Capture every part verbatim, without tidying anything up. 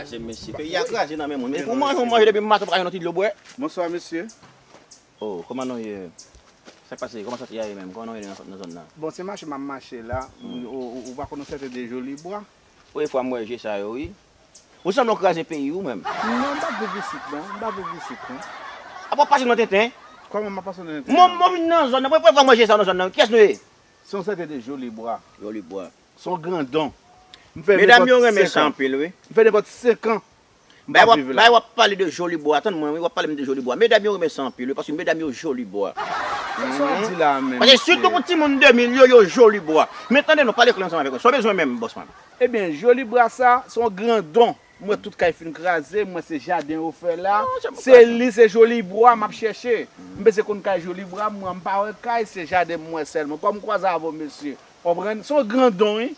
Kraze, mesye. Peyi a kraze nan men moun. Men pou manje, ou manje depi maten, ou pa ka jwenn yon ti dlo bwè. Bonswa, mesye. Oh, kòman nou ye? Sa k pase? Kòman santé a ye menm? Kòman nou ye nan, nan zòn nan? Bon, se mache m ap mache la. Ou, ou, ou pa konn yon sèten de Jolibwa? Premye fwa m wè je sa yo, wi. Ou sanble yon kraze peyi, ou menm. Non, m p ap viv isit, non. M p ap viv isit, non. Apa w ap pase m nan tenten? Kòman m ap pase w nan tenten? Mwen, mwen vin nan zòn nan. Premye fwa m wè je sa yo nan zòn nan. Kiyès nou ye? Se yon sèten de Jolibwa. Jolibwa. Se yon grandon. M fè Medam yo renmen sa anpil, wi. M fè nenpòt senk an. M p ap viv la. Bay w ap pale de Jolibwa, tann mwen wi, w ap pale m de Jolibwa. Medam yo renmen sa anpil wi, paske medam yo jolibwa. Sa w di la menm, mesye? Paske sitou pou timoun de mil yo, yo jolibwa. Men tande non, pale klè ansanm avèk mwen. Sa w bezwen menm, bòs mwen? Ebyen, jolibwa sa, se yon grandon. M wè tout kay fin kraze, m wè se jaden yo fè la. Se li, se jolibwa m ap chèche. M bezwen konn kay jolibwa m, mwen, m pa wè kay, se jaden m wè sèlman. Kòm m kwaze avè w, mesye. Konprann? Se yon grandon, wi.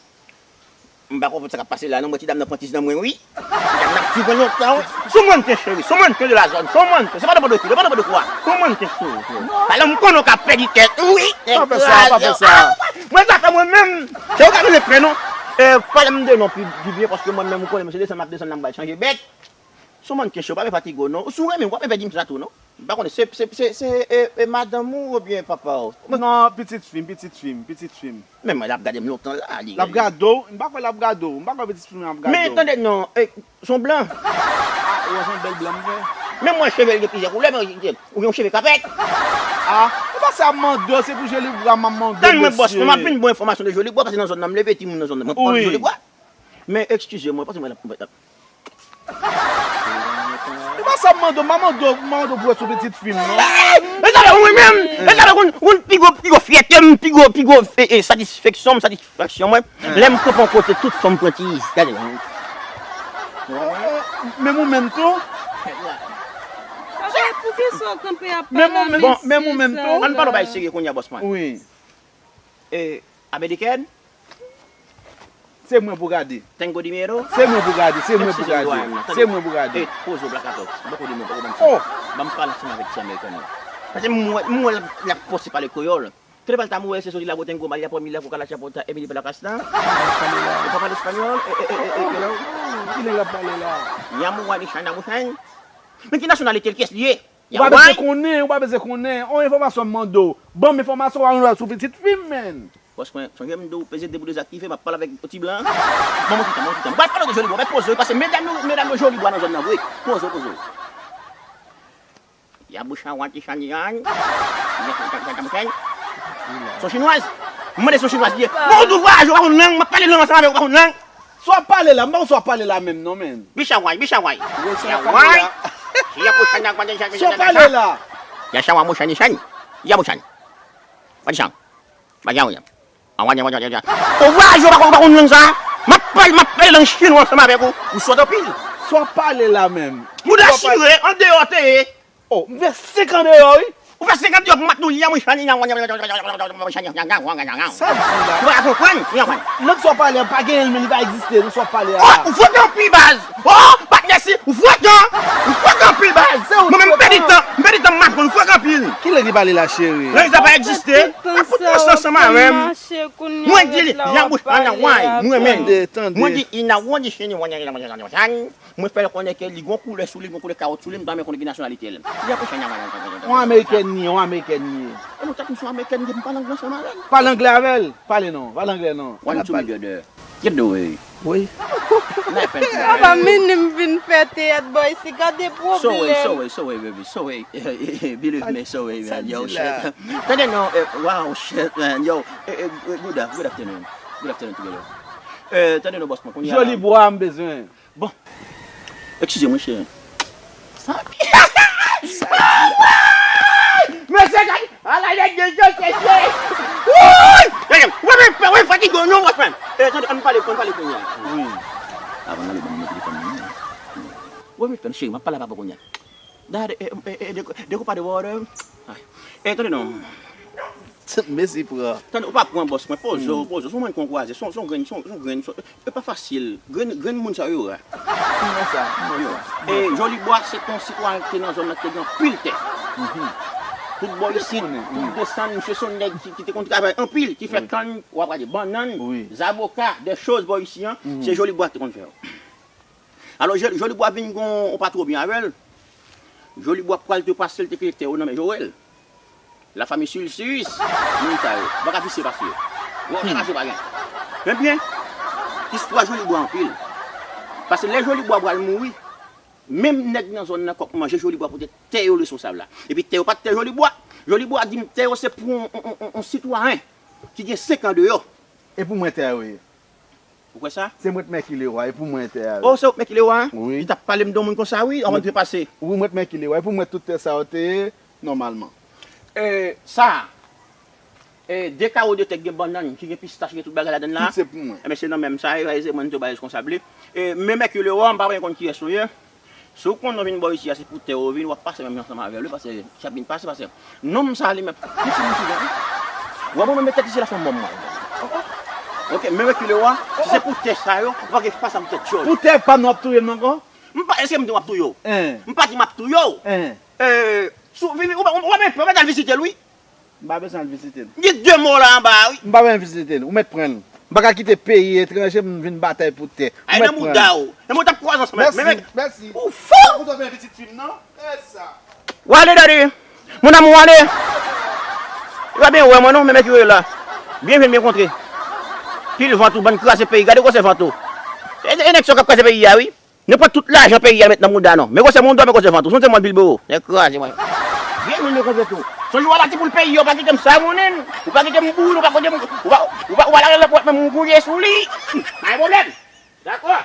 M pa konprann sa k ap pase la non, mwen ti dam nan pran ti nan mwen wi. Ti dam nan ap swiv mwen lontan wi. Sou mannken cheri, sou mannken de la zòn, sou mannken, se pa de mande ki, de mande kwa. Sou mannken cheri. Talè m konnen w ka pèdi tèt wi. Pa fè sa, pa fè sa. Mwen zafè mwen menm. Se ou ka rele prè non. Pale m de non pi byen paske mwen menm ou konnen m se desann m ap desann la m pral chanje bèt. Sou mannken cheri, ou pa vle fatige w non. Si w renmen m, ou pa vle pèdi m sa tou non. M pa konnen, se, se, se, se e, e madanm ou oubyen papa w? Non, pitit fi m, pitit fi m, pitit fi m. Men mwen, l ap gade m lontan la, li. L ap gade w, m pa kwè l ap gade w, m pa kwè pitit fi m ap gade w. Men tande non, e, s on blan. Ah, ou wè s on bèl blan m fè? Men mwen, cheve l gen plizyè koulè, men ou gen yon cheve kapèt. Ah, e pa sa m mande w, se pou Jolibwa m ap mande w, mesye. Tann mwen, bòs mwen, m ap vin ba w enfòmasyon de Jolibwa, paske nan zòn nan m leve, timoun nan zòn nan, mwen pran Jolibwa. Men, eskize mwen, paske mwen, mwen, E pa sa m mande w, m pa mande w, m pa mande w pou wè sou pitit fi m, non. E sa fè mwen menm, e sa fè konn, konn pi gwo, pi gwo fyète m, pi gwo, pi gwo e, e, satisfeksyon m, satisfaksyon mwen. Lè m kanpe yon kote, tout fanm pran ti riz. Gade. Menm ou menm tou? Papa, poukisa w kanpe ap pale a mesye sa la? Bon, menm ou menm tou? Ann pale yon bagay serye kounye a, bòs mwen. Wi. E, amerikèn? Se mwen pou gade. Tengo dinero? Se mwen pou gade, se mwen pou gade. Se mwen pou gade. E, poze w blakatòks. Bòkò de mwen, bòkò ban m sa. Oh! Ban m pale ansanm avèk ti amerikèn nan. Paske m wè, m wè l ap fòse pale kreyòl. Kele palta mujer se soti la botengo malia por mila cucaracha por ta emili para kasta. Ou pa pale espanyòl? E, e, e, e, e, hello? Ki nèg ap pale la? Yamu wani shana mushany. Men ki nasyonalite l, kiyès li ye? Ou pa bezwen konnen, ou pa bezwen konnen. On enfòmasyon m mande w. Ban m enfòmasyon, w pa konn sou pitit fi m, menn. Bòs mwen, sonje m di w peze de pou de zaktive, m ap pale avèk yon ti blan. Ban mwen ti tan, ban mwen ti tan. M pral pale w de Jolibwa, mèt poze w, paske medam yo, medam yo Jolibwa nan zòn nan vre. Poze w, poze w. Yaboucha wanti chani yan. Son chinwaz. M mande si yon chinwaz li ye. Bon, ou tou vwayaj, ou pa konn lang, m ap pale lang ansanm avè w, ou pa konn lang. Sa w ap pale la, m pa konn sa w ap pale la menm non, menn. Bichaway, bichaway. Yaway. Yaboucha nan kwande chani. Sa w ap pale la? Yashawa mouchani chani. Yabouchani. Pati chan. Bagay ou ye. Ou vwayaj ou pa konn, ou pa konn lang sa? M ap pale, m ap pale lang chinwa ansanm avèk ou. Ou sòt anpil. Sa w ap pale la menm? Mouda chire, andeyò te ye. Oh, m fè senk an deyò wi. Ou fè senk an deyò pou m ap nou li an mwen chani nan. Sa w di la? Ou pa ka konprann? Nan sa w pale a pa genyen l men li pa egziste nan sa w pale a. Oh, ou fwote anpil baz. Oh, patnè si, ou fwote. Ou fwote anpil baz. Mwen menm m pèdi tan, m pèdi tan m aprann, ou fwote anpil. Kilè ki pale la cheri? Lang sa pa egziste. Ap fout mwen san ansanm avè m. Mwen di li, yaboucha nan way, mwen menm. Mwen di, ina wonji chini wonji. Mwen fè l konnen ke li gon koulè sou li, gon koulè kawòt sou li, m pa menm konnen ki nasyonalite l. Li ap chèn nan. On amerikèn li ye, on amerikèn li ye. E non, tèt m se on amerikèn li ye, m pale anglè ansanm avè l. Pale anglè avè l, pale non, pale anglè non. One two million dollar. Get the way. Wi. Apa mennen m vin fè teyat boy si gade pwoblèm. Sorry, sorry, sorry baby, sorry. Believe me, sorry man, yo shit. Tande non, wow shit man, yo. Good, good afternoon. Good afternoon together. Tande non bòs mwen, kounye a la. Jolibwa m bezwen. Bon. Eskize mwen cheri. Mesye gade, ala nèg de je chèche. Woy! Gade, wè men pè, wè fatige non wè frè m. E tande, ann pale, ann pale kounye a. Wi. Avan n ale ban m mete telefòn nan men. Wè men pè m cheri, m ap pale avè w kounye a. Dad, e, e, e, deko, deko pa de wòtè. E tande non. Mesi pran. Tande, ou pa pran bòs mwen, poze w, poze w. Se yon mwen ki yon kwaze, se yon, se yon grenn, se yon, se yon grenn, se, e pa fasil. Grenn, grenn moun sa yo ra. Yo ra. E Jolibwa se te yon sitwayen ki te nan zòn nan ki te gen anpil tè. Tout bò isit, tout desann, misye se yon nèg ki, ki te konn travay anpil, ki fè kann, w ap gade bannann, zaboka, de choz bò isi an, se Jolibwa ki te konn fè yo. Alò, Jolibwa vin gen yon pa twò byen avè l. Jolibwa pral trepase l te kite tè yo nan men Joel. Lafanmi Silsiris, moun sa yo, ou pa ka visye pase yo. Ou pa ka se pa gen. Ebyen, istwa Jolibwa anpil. Paske lè Jolibwa pral mouri, menm nèg nan zòn nan k ap manje Jolibwa poutèt tè yo responsav la. Epi tè yo pa t tè Jolibwa. Jolibwa di m tè yo se pou yon, yon, yon, yon, yon sitwayen ki gen senk an deyò. E pou mwen tè yo ye. Ou kwè sa? Se mwen k Mèki Lewa, e pou mwen tè a. Oh, se ou k Mèki Lewa? Wi. Li t ap pale m de yon moun konsa, wi, anvan l trepase. Wi, mwen k Mèki Lewa, e pou mwen tout tè sa yo te ye, nòmalman. E, sa, e, de kawo de tè k gen bannann, ki gen pistach, ki gen tout bagay ladann la. Tout se pou mwen. Enben, se nan menm sa, e, se mwen ki ba responsab li. E, men Mèki Lewa, m pa renmen konn kiyès ou ye. Si w konnen w vin bò isi a, se pou tè w vin, w ap pase menm jan ansanm avè l, wi, paske si ap vin pase, paske nonm sa li menm, li ti moun souvan, wi. W ap mwen met tèt isi la fè yon mòm mwen. Ok, men rekile w a, si se pou tè sa yo, ou pa gen fas a m tèt tchòl. Pou tè pa m w ap touye m ankò? M pa, èske m di w ap touye w? Hein. M pa di m ap touye w. Hein. Eh, sou, vi, vi, ou pa, ou pa, ou pa, ou pa al vizite l, wi. M pa bezwen al vizite l. Gen de mò la anba a, wi. M pa bezwen vizite l. Ou mèt pran l. M pa ka kite peyi etranje m vin batay pou tè. Ou mèt pran l. Ay, nan mouda w. Nan mouda w, t ap kwaze ansanm avè m. Mèsi, mèsi. Ou fou! Ou t ap vin vizit fi m, non? E sa. W ale, dadi. Mon amour, w ale. Ou pa byen wè mwen, non, men mèt yo la. Byen jwenn, byen kontre. Pil vant ou, bann kraze peyi. Gade gwosè vant ou. E, e nèg sa k ap kraze peyi a, wi. Nou pran tout lajan peyi a met nan mouda nou. Men gwosè mouda, men gwosè vant ou. Sonje mwen Bilbao. Nèg kraze mwen. Byen moun yo kontre tou. Sonje w a pati pou l peyi a, ou pa kite m savounen. Ou pa kite m bouyi, ou pa kite m, ou pa, ou pa, ou pa lage lòt pwèt menm ou gouye sou li. Pa gen pwoblèm. Dakò.